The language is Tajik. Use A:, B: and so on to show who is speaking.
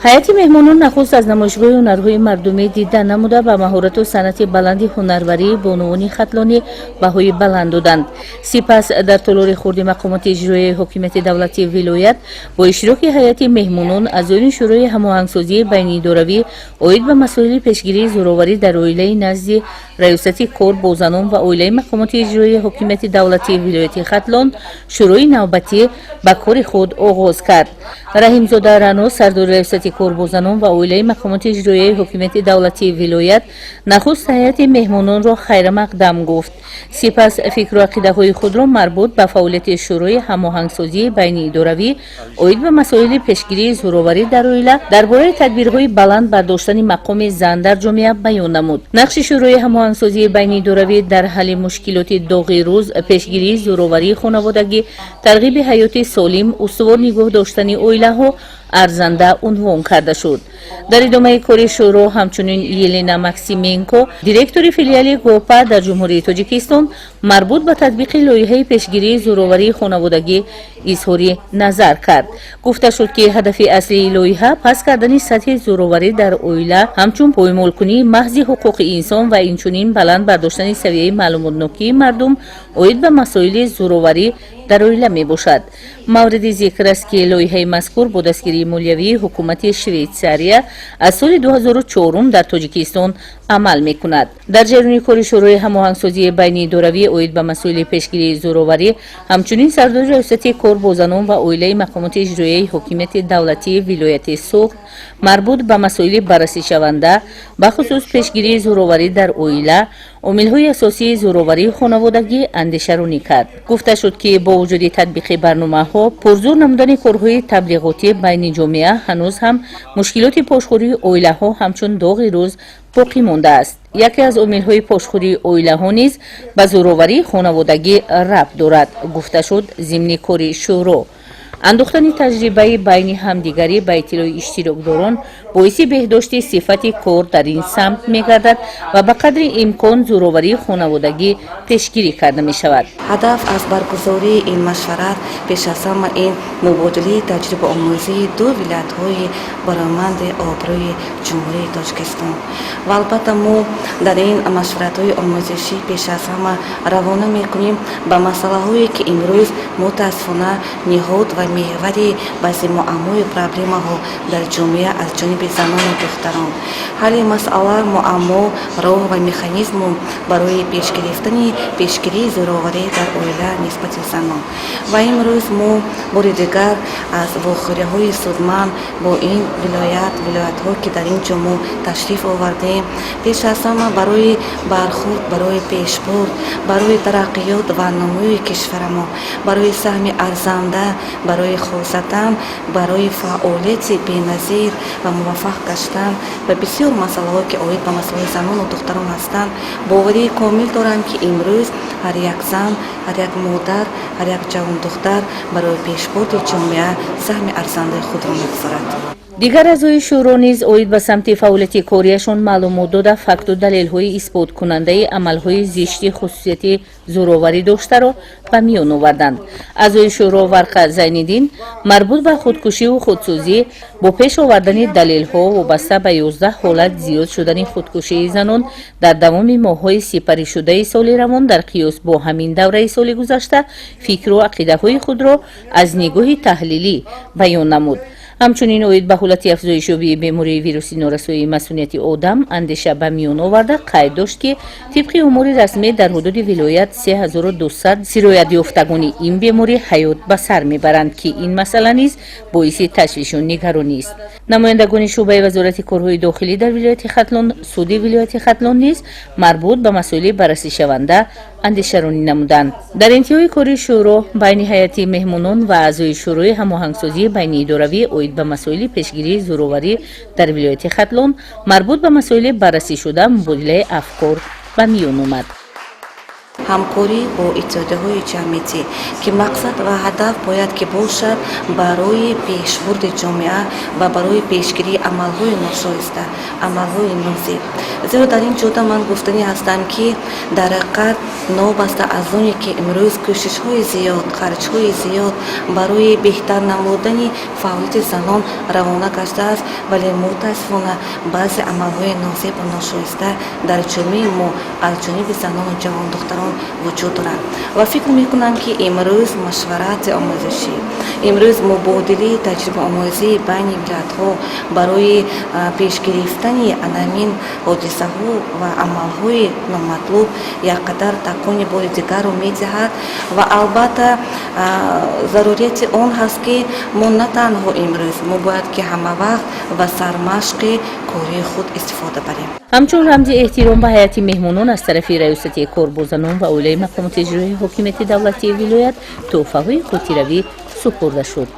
A: Ҳайати меҳмонон нахуст аз намоишгоҳи ҳунарҳои мардумӣ дида намуда, ба маҳорату санъати баланди ҳунарварии бонувони хатлонӣ баҳои баланд доданд. Сипас дар толори хурди мақомоти иҷроияи ҳокимияти давлатии вилоят бо иштироки ҳайати меҳмонон, аъзоёни Шӯрои ҳамоҳангсозии байниидоравӣ оид ба масоили пешгирии зӯроварӣ дар оилаи назди Раёсати кор бо занон ва оилаи мақомоти иҷроияи ҳокимияти давлатии вилояти Хатлон шӯрои навбатӣ ба кори худ оғоз кард. Раҳимзода Рано, сардори Раёсати кор бо занон ва оилаи мақомоти иҷроияи ҳокимияти давлатии вилоят, нахуст ҳайати меҳмононро хайрамақдам гуфт. Сипас фикру ақидаҳои худро марбут ба фаъолияти Шӯрои ҳамоҳангсозии байниидоравӣ оид ба масоили пешгирии зӯроварӣ дар оила, дар бораи тадбирҳои баланд бардоштани мақоми зан дар ҷомеа баён намуд. Нақши Шӯрои ҳамоҳангсозии байниидоравӣ дар ҳалли мушкилоти доғи рӯз, пешгирии зӯроварии хонаводагӣ, тарғиби ҳаёти солим, устувор нигоҳ доштани оилаҳо арзанда унвон карда шуд. Дар идомаи кори шӯро ҳамчунин Елена Максименко, директори филиали ГОПА дар Ҷумҳурии Тоҷикистон, марбут ба татбиқи лоиҳаи пешгирии зӯроварии хонаводагӣ изҳори назар кард. Гуфта шуд, ки ҳадафи аслии лоиҳа паст кардани сатҳи зӯроварӣ дар оила, ҳамчун поймолкунии маҳзи ҳуқуқи инсон ва инчунин баланд бардоштани савияи маълумотнокии мардум оид ба масоили зӯроварӣ дар оила мебошад. Мавриди зикр аст, ки лоиҳаи мазкур бо дастгирии молиявии ҳукумати Швейтсария аз соли 2004 дар Тоҷикистон амал мекунад. Дар ҷараёни кори Шӯрои ҳамоҳангсозии байниидоравӣ оид ба масоили пешгирии зӯроварӣ ҳамчунин сардори Раёсати кор бо занон ва оилаи мақомоти иҷроияи ҳокимияти давлатии вилояти Суғд марбут ба масоили баррасишаванда, бахусус пешгирии зӯроварӣ дар оила, омилҳои асосии зӯроварии хонаводагӣ андешаронӣ кард. Гуфта шуд, ки бо вуҷуди татбиқи барномаҳо, пурзӯр намудани корҳои таблиғотӣ байни ҷомеа, ҳанӯз ҳам мушкилоти пошхӯрии оилаҳо ҳамчун доғи рӯз боқӣ мондааст. Яке аз омилҳои пошхӯрии оилаҳо низ ба зӯроварии хонаводагӣ рабт дорад, гуфта шуд. Зимни кори шӯро андохтани таҷрибаи байни ҳамдигарӣ ба иттилои иштирокдорон боиси беҳдошти сифати кор дар ин самт мегардад ва ба қадри имкон зӯроварии хонаводагӣ пешгирӣ карда мешавад.
B: Ҳадаф аз баргузории ин машварат пеш аз ҳама ин мубодилаи таҷрибаомӯзии ду вилоятҳои бароманди обрӯи Ҷумҳурии Тоҷикистон. Ва албатта, мо дар ин машваратҳои омӯзишӣ пеш аз ҳама равона мекунем ба масъалаҳое, ки имрӯз мутаассифона ниҳод ва меҳвари баъзе муаммою проблемаҳо дар ҷомеа аз ҷониби занону духтарон, ҳалли масъала, муаммо, роҳ ва механизму барои пешгирифтани пешгирии зӯроварӣ дар оила нисбати занон. Ва имрӯз мо бори дигар аз вохӯриҳои судманд бо ин вилоят, вилоятҳо, ки дар ин ҷо мо ташриф овардем, пеш аз ҳама барои бархурд, барои пешбурд, барои тараққиёт ва нумӯи кишварамон, барои саҳми арзанда, барои хосатан барои фаъолияти беназир ва муваффақ гаштан ба бисёр масъалаҳое, ки оид ба масъалаи занону духтарон ҳастанд, боварии комил дорам, ки имрӯз ҳар як зан, ҳар як модар, ҳар як ҷавондухтар барои пешбурди ҷомеа саҳми арзандаи худро мегузорад.
A: Дигар аъзои шӯро низ оид ба самти фаъолияти кориашон маълумот дода, факту далелҳои исботкунандаи амалҳои зишти хусусияти зӯроварӣ доштаро ба миён оварданд. Аъзои шӯро Варқа Зайниддин марбут ба худкушиву худсӯзӣ бо пеш овардани далелҳо вобаста ба 11 ҳолат зиёд шудани худкушии занон дар давоми моҳҳои сипаришудаи соли равон дар қиёс бо ҳамин давраи соли гузашта фикру ақидаҳои худро аз нигоҳи таҳлилӣ баён намуд. Ҳамчунин оид ба ҳолати афзоишёбии бемории вируси норасоии масунияти одам андеша ба миён оварда, қайд дошт, ки тибқи омори расмӣ дар ҳудуди вилоят 3200 сироятёфтагони ин беморӣ ҳаёт ба сар мебаранд, ки ин масъала низ боиси ташвишу нигаронист. Намояндагони шӯъбаи Вазорати корҳои дохилӣ дар вилояти Хатлон, суди вилояти Хатлон низ марбут ба масоили баррасишаванда андешаронӣ намуданд. Дар интиҳои кори шӯро байни ҳайати меҳмонон ва аъзои Шӯрои ҳамоҳангсозии байниидоравӣ оид ба масоили пешгирии зӯроварӣ дар вилояти Хатлон марбут ба масоили баррасӣшуда мубодилаи афкор ба миён омад.
B: Ҳамкорӣ бо иттиҳодияҳои ҷамъиятӣ, ки мақсад ва ҳадаф бояд ки бошад барои пешбурди ҷомеа ва барои пешгирии амалҳои ношоиста, амалҳои нозеб. Зеро дар ин ҷода ман гуфтанӣ ҳастам, ки дар Ҳақиқат, новобаста аз оне ки имрӯз кӯшишҳои зиёд, харҷҳои зиёд барои беҳтар намудани фаъолияти занон равона гаштааст, вале мутаассифона баъзе амалҳои нозебу ношоиста дар ҷомеаи мо аз ҷониби занону ҷавондухтарон вуҷуд дорад. Ва фикр мекунам, ки имрӯз машварати омӯзишӣ, имрӯз мубодилаи таҷрибаомӯзӣ байни вилоятҳо барои пешгирифтани анамин ҳодисаҳо ва амалҳои номатлуб як қадар такони бори дигарро медиҳад. Ва албатта, зарурияти он ҳаст, ки мо на танҳо имрӯз, мо бояд ки ҳамавақт ва сармашқи кории худ истифода барем.
A: Ҳамчун рамзи эҳтиром ба ҳайати меҳмонон аз тарафи Раёсати кор бо занон ва оилаи мақомоти иҷроияи ҳокимияти давлатии вилоят тӯҳфаҳои хотиравӣ супурда шуд.